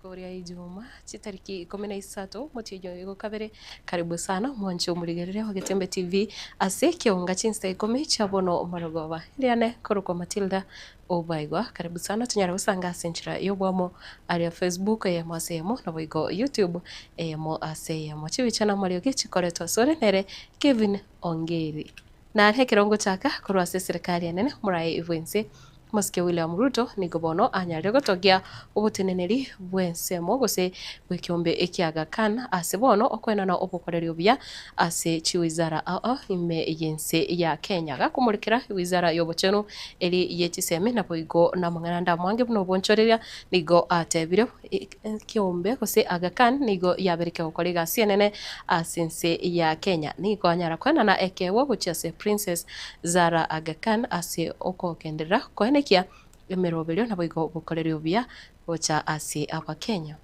Rituko ria Ijumaa, chitariki ikomi na isato omotienyi oyo gokabere, karibu sana omwanche omorigereria wa Getembe TV ase ekeonga chinsa ikomi chia bono marogoba. Eriane korokwa Matilda Obaigwa, karibu sana tonyare gosanga ase enchera y'obwamo aria Facebook eyemo ase eyemo naboigo YouTube eyemo ase eyemo. Chibicha na amariogi chikoretwa asore nere Kevin Ongeri. Nare ekero ngochaka korwa ase eserekari enene omoraai bw'ense Omosike William Ruto nigo bono anyarire gotogia oboteneneri bw'ensemo gose bw'ekeombe ekia Aga Khan ase bono okoenana obokoreri obuya ase chiwizara ao ime y'ense ya Kenya. Gakomorekera ewizara y'obochenu eri ye chisemi naboigo namang'ana ande amange buna obonchoreria nigo atebire ekeombe gose Aga Khan nigo yabereke gokora egasi enene ase ense ya Kenya. Nigo anyara koenana ekeegwa gochia ase Princess Zara Aga Khan ase okogenderera koenekia emeroberio naboigo obokoreri obuya gocha ase Abakenya.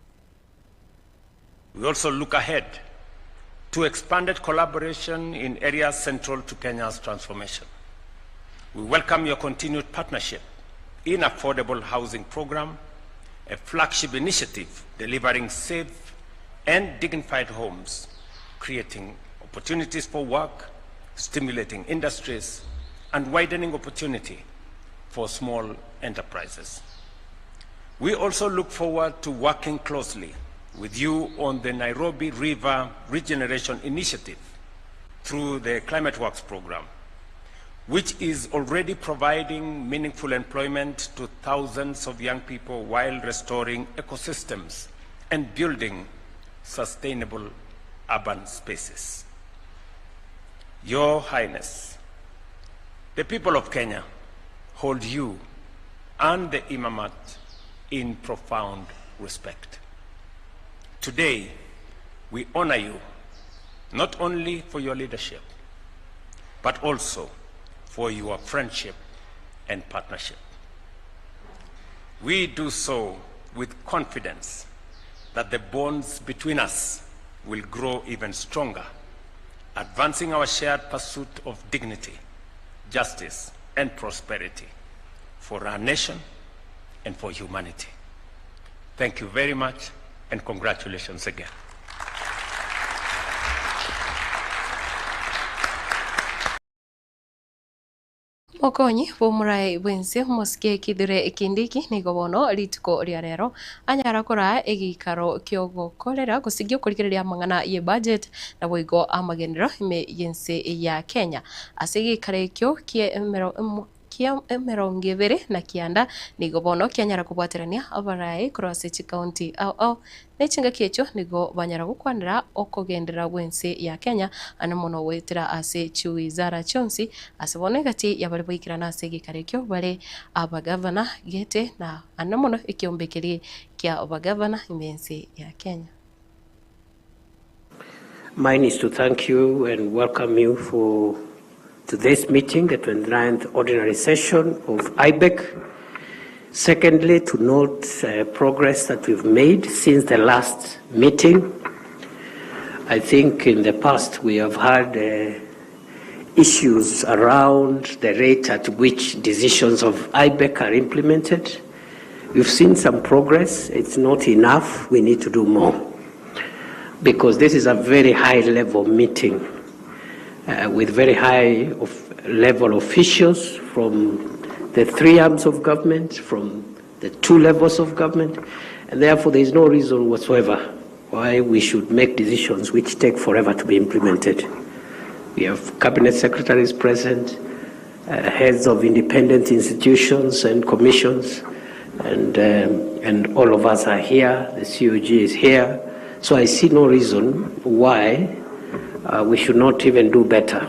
We also look ahead to expanded collaboration in areas central to Kenya's transformation. We welcome your continued partnership in Affordable Housing Program, a flagship initiative delivering safe and dignified homes, creating opportunities for work, stimulating industries, and widening opportunity for small enterprises. We also look forward to working closely with you on the Nairobi River Regeneration Initiative through the Climate Works program, which is already providing meaningful employment to thousands of young people while restoring ecosystems and building sustainable urban spaces. Your Highness, the people of Kenya hold you and the Imamat in profound respect. Today, we honor you not only for your leadership, but also for your friendship and partnership. We do so with confidence that the bonds between us will grow even stronger, advancing our shared pursuit of dignity, justice, and prosperity for our nation and for humanity. Thank you very much and congratulations again. Omokonyi bw'omoraai bw'ense omosike Kithure Kindiki nigo bono rituko ria rero anyara koraa egeikaro ki'ogokorera gose gi'okorigereria amang'ana y'ebudget naboigo amagenderero ime y'ense ya Kenya. Ase egeikaro ekio kie kia emerongo ebere na kianda nigo bono kianyara kobwaterania abarai korwa ase chikaunti ao ao, ne chingaki echio nigo banyara gokwanera okogenderera gw'ense ya Kenya ane mono goetera ase chiwizara chionsi ase bono egati y'abaria baikerana ase egekaro ekio bare abagavana gete na ane mono ekeombe keria kia abagavana ime y'ense ya Kenya. Mine is to thank you and welcome you for to this meeting, the 29th ordinary session of IBEC. Secondly, to note uh, progress that we've made since the last meeting. I think in the past we have had uh, issues around the rate at which decisions of IBEC are implemented. We've seen some progress. It's not enough. We need to do more because this is a very high level meeting uh, with very high of level officials from the three arms of government, from the two levels of government, and therefore there is no reason whatsoever why we should make decisions which take forever to be implemented. We have cabinet secretaries present, uh, heads of independent institutions and commissions, and, um, and all of us are here. The COG is here. So I see no reason why uh, we should not even do better.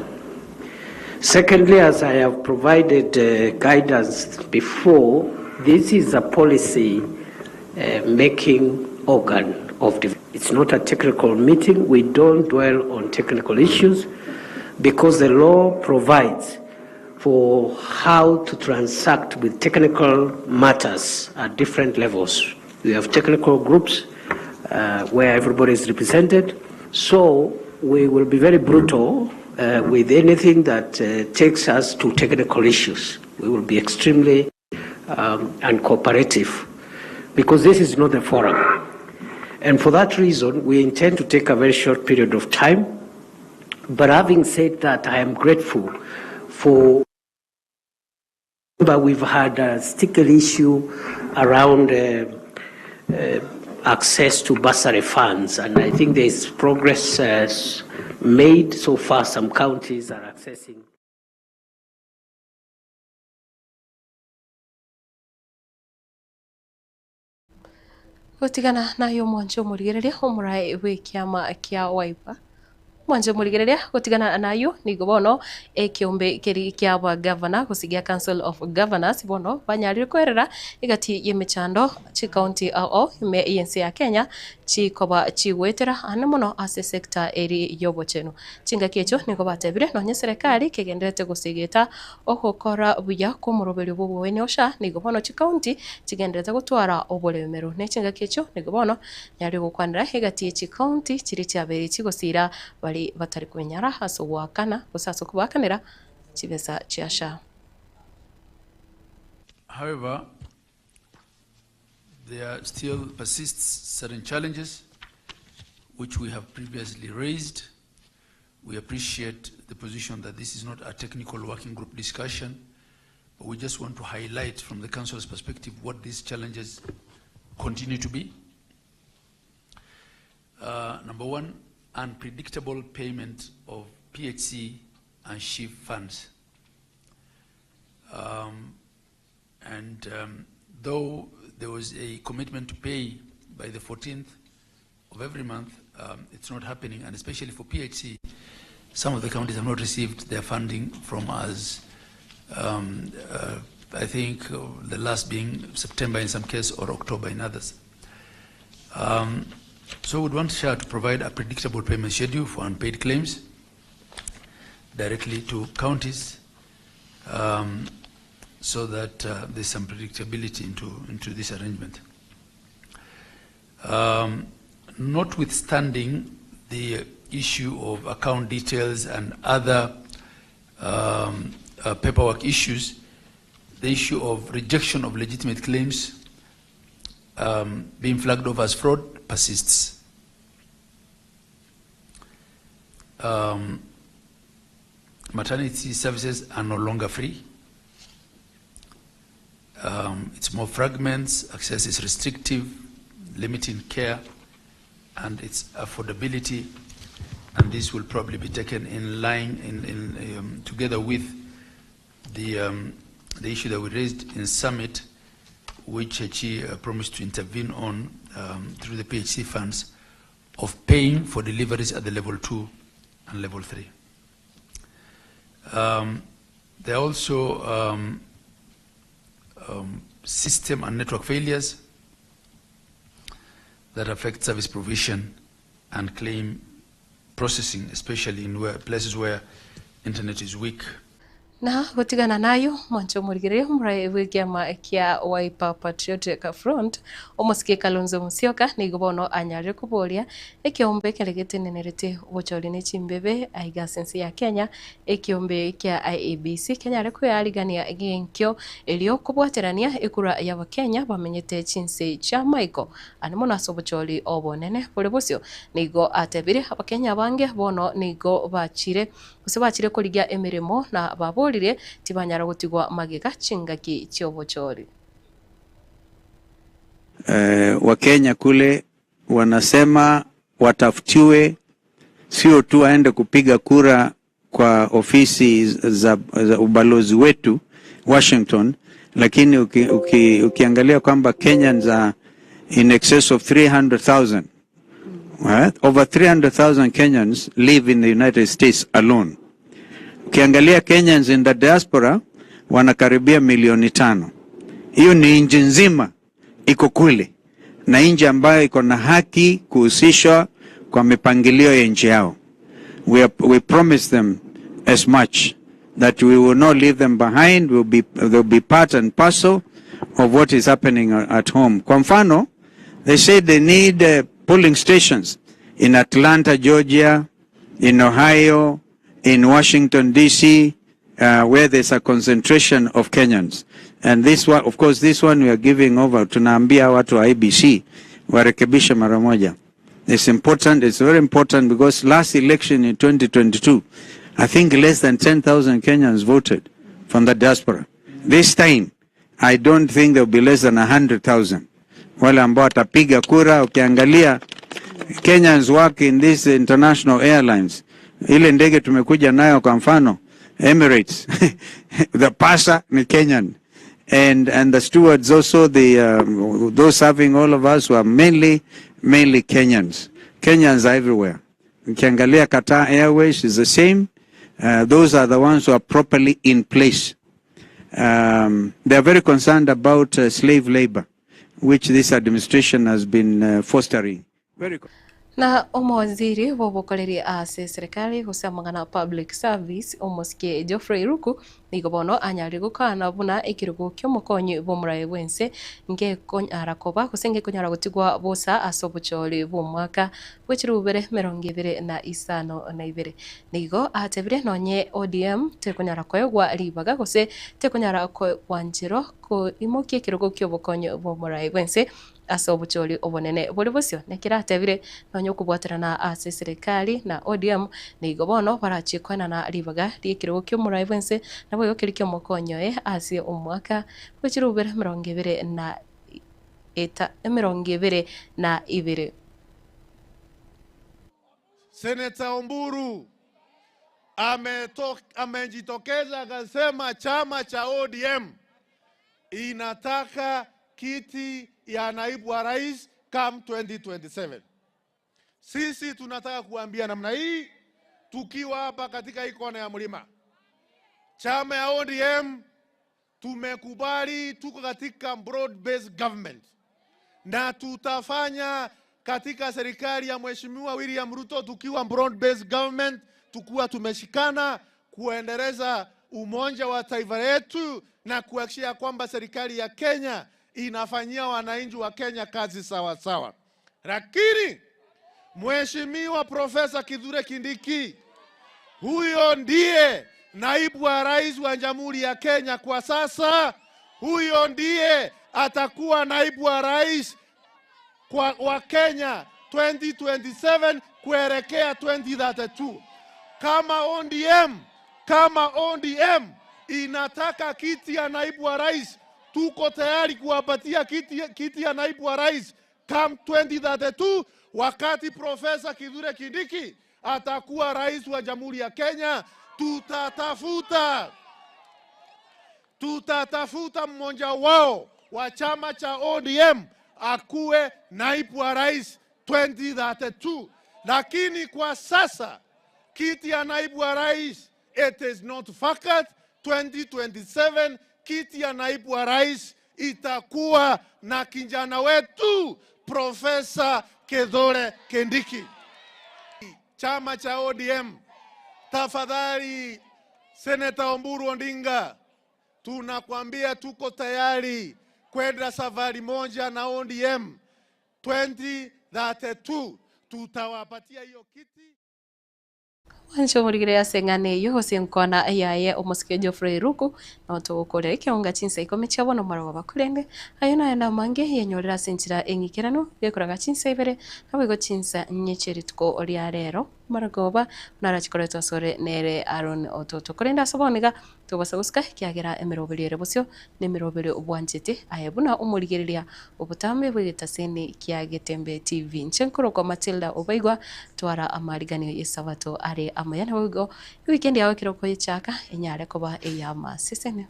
Secondly, as I have provided uh, guidance before, this is a policy uh, making organ of the. It's not a technical meeting. We don't dwell on technical issues because the law provides for how to transact with technical matters at different levels. We have technical groups uh, where everybody is represented. So we will be very brutal uh, with anything that uh, takes us to technical issues. We will be extremely um, uncooperative because this is not the forum. And for that reason, we intend to take a very short period of time. But having said that, I am grateful for Remember, we've had a sticker issue around uh, uh, access to bursary funds, and I think there's progress uh, made so far. Some counties are accessing. Gotigana naye omwanche omorigereria omorae bw'ekiama kia Wiper. Omwanche omorigereria gotigana nayio nigo bono ekeombe keria kia abagavana gose gia Council of Governors bono banyarire koerera egati y'emechando chicounty ao ao ime y'ense ya Kenya chikoba chigoetera ande mono ase esector eria y'obochenu. Chingaki echio nigo batebire nonye eserekari kegendererete gosegeta Ogokora buya kw'omoroberio bw'oboene osha nigo bono chikaunti chigendererete gotwara oboremeru. Ne chingaki echio nigo bono nyare gokwanera egati ye chikaunti chiria chiabeire chigosiira baria batari kwenyara ase ogoakana gose ase okobaakanera chibesa chia SHA. However, there still persists certain challenges which we have previously raised. We appreciate the position that this is not a technical working group discussion, but we just want to highlight from the Council's perspective what these challenges continue to be. Uh, number one, unpredictable payment of PHC and SHIF funds. Um, and um, though there was a commitment to pay by the 14th of every month, um, it's not happening, and especially for PHC, some of the counties have not received their funding from us. Um, uh, I think uh, the last being September in some case or October in others. Um, so we'd want SHA to provide a predictable payment schedule for unpaid claims directly to counties um, so that uh, there's some predictability into, into this arrangement. Um, notwithstanding the issue of account details and other um, uh, paperwork issues, the issue of rejection of legitimate claims um, being flagged off as fraud persists. Um, maternity services are no longer free. Um, it's more fragments, access is restrictive, limiting care and its affordability, and this will probably be taken in line in, in, um, together with the, um, the issue that we raised in summit, which HE uh, promised to intervene on um, through the PHC funds of paying for deliveries at the level 2 and level 3. Um, there are also um, um, system and network failures that affect service provision and claim processing, especially in where, places where internet is weak. Na gotigana nayio, mwanche omorigereria omoraai bw'ekiama kia Wiper Patriotic Front, omosike Kalonzo Musyoka nigo bono anyarire koboria ekeombe ekere getenenerete obochori ne chimbebe aiga ase ense ya Kenya, ekeombe kia IEBC kenyare kwearigania genkio erio kobwaterania ekura y'Abakenya bamenyete chinse chi'amaiko ande mono ase obochori obonene bore bosio. Nigo atebire Abakenya abange bono nigo bachire Gose bachire korigia emeremo, na baborire, tibanyara gotigwa magega chingaki chi'obochori. Wakenya kule wanasema watafutiwe, sio tu waende kupiga kura kwa ofisi za, za ubalozi wetu Washington, lakini uki, uki, ukiangalia kwamba Kenyans are in excess of 300,000 Right? Over 300,000 Kenyans live in the United States alone. Ukiangalia Kenyans in the diaspora wanakaribia milioni tano. Hiyo ni nchi nzima iko kule na nchi ambayo iko na haki kuhusishwa kwa mipangilio ya nchi yao. We, are, we promise them as much that we will not leave them behind. We'll be, they'll be part and parcel of what is happening at home. Kwa mfano, they say they need uh, polling stations in Atlanta, Georgia, in Ohio, in Washington, D.C., uh, where there's a concentration of Kenyans. And this one, of course, this one we are giving over, tunaambia watu wa IEBC, Warekebishe mara moja. It's important, it's very important because last election in 2022, I think less than 10,000 Kenyans voted from the diaspora. This time, I don't think there will be less than 100,000. Wale ambao watapiga kura, ukiangalia Kenyans work in these international airlines. Ile ndege tumekuja nayo kwa mfano Emirates, the purser ni Kenyan and the stewards also the those serving all of us were mainly Kenyans. Kenyans are everywhere. Ukiangalia Qatar Airways is the same. Those are the ones who are properly in place. They are very concerned about slave labor, which this administration has been fostering. Very Na omowaziri bw'obokoreri ase serikali gose amang'ana public service omosike Geoffrey Ruku nigo bono anyarire gokana buna ekerogo ki'omokonyi bw'omoraia bw'ense ngekonyara koba gose ngekonyara gotigwa bosa ase obochori bw'omwaka bwe chirubere 25. Nigo atebire nonye ODM tekonyara koegwa ribaga gose tekonyara gwancherwa koimokia ekerogo ki'obokonyi bw'omoraia bw'ense ase obochori obonene bore bosio. Nekero atebire nonya okobwaterana ase serikali na ODM nigo bono barachie koenana ribaga ri'ekerogo ki'omoraia bw'ense naboigo keria ki'omokonyi oye ase omwaka bwe chirubere 22. Seneta Omburu amejitokeza akasema chama cha ODM inataka kiti ya naibu wa rais come 2027. Sisi tunataka kuambia namna hii tukiwa hapa katika hii kona ya mlima. Chama ya ODM tumekubali, tuko katika broad based government na tutafanya katika serikali ya Mheshimiwa William Ruto tukiwa broad based government, tukiwa tumeshikana kuendeleza umoja wa taifa letu na kuhakikisha kwamba serikali ya Kenya inafanyia wananchi wa Kenya kazi sawa sawa. Lakini Mheshimiwa Profesa Kithure Kindiki, huyo ndiye naibu wa rais wa Jamhuri ya Kenya kwa sasa. Huyo ndiye atakuwa naibu wa rais kwa, wa Kenya 2027 kuelekea 2032. Kama ODM, kama ODM inataka kiti ya naibu wa rais, tuko tayari kuwapatia kiti, kiti ya naibu wa rais come 2032, wakati Profesa Kithure Kindiki atakuwa rais wa Jamhuri ya Kenya. Tutatafuta mmoja wao wa chama cha ODM akuwe naibu wa rais 2032, lakini kwa sasa kiti ya naibu wa rais it is not vacant. 2027 kiti ya naibu wa rais itakuwa na kijana wetu Profesa Kithure Kindiki. Chama cha ODM, tafadhali Seneta Oburu Odinga, tunakwambia tuko tayari kwenda safari moja na ODM 2032, tutawapatia hiyo kiti. Mwanche omorigere ase eng'ana eyio gose enkwana yaye omosike Geoffrey Ruku nabo togokorera ekeonga chinsa ikomi chia bono marogoba korende ayio naye namange yenyorera ase enchera eng'ikeranu gekoraga chinsa ibere naboigo chinsa inye chia rituko ria rero marogoba buna arachikoretwe asore nere Aaron Ototo korende ase bono iga tobasa gosika ekiagera emeroberio ere bosio na emeroberio bwanchete aye buna omorigereria obotambe bw'egetaseni kia Getembe TV. Inche nkorokwa Matilda Obaigwa twara amariganio y'esabato are amaya naboigo ewikendi yao ekero okoyechaka enyare koba ey'amaseseni.